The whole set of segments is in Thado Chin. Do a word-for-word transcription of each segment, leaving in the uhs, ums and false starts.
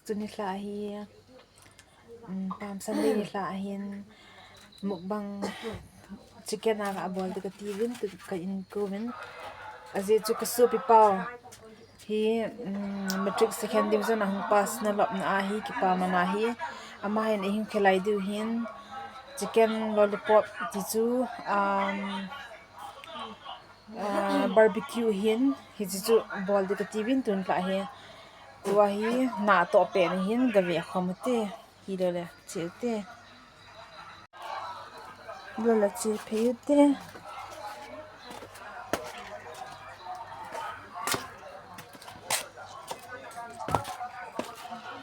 Tuni lha hi, um, Palm Sunday ni lha hin mukbang chicken a ka bol ding kati uvin, tu ka in ko uvin. Ajeh chu ka sopi pau hi, um, matric second division a hung pass na lop na ahi, kipa man ahi. Ama hin ei hung khelai diu hin chicken lollipop ti chu, um, Ah, barbecue hin, hiche chu bol ding kati uvin tun lha hi. Tua hi na toh pen hin gave khom ute. Hilou le, che ute. Hilou le, che phei ute.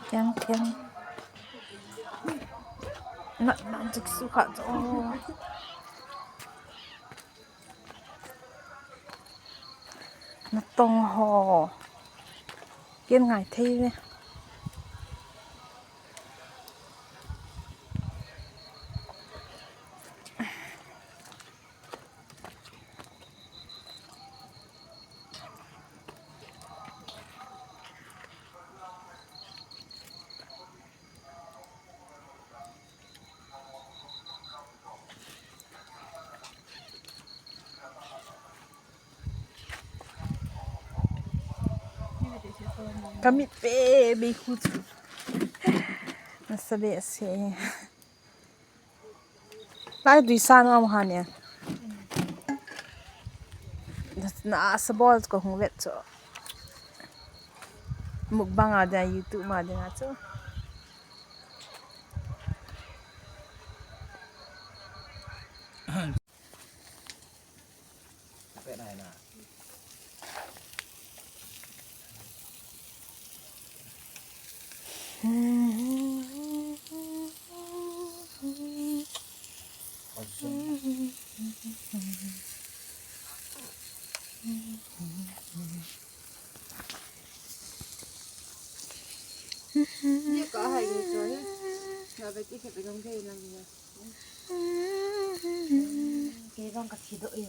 Kiang, kiang. Na, na, chik su kha chu. Natong ho. Ken ngai thei ve. Ka mit pe be khu chu. Nasa behseh. Lai dui sa na mo ha ne. Na sa bol ko hung vet chu. Mukbang a dia, YouTube ma dia chu. Ni ka hai ni chu hi. Na be ti khe be dong thei lang ni. Kei vang ka thi doh e.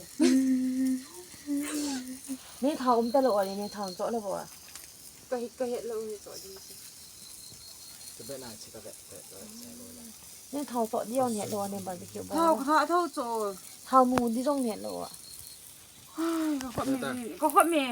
Neithao um talou a, neithao choh lou a. Ka hi, ka het lou hi choh ding si. Ka be na chi ka be, be, be, be lou la. Neithao choh ding jong het lou a, nei barbecue bol. Thao, thao, thao choh. Thao mu ding jong het lou a. Ai, ka khut me, ka khut me.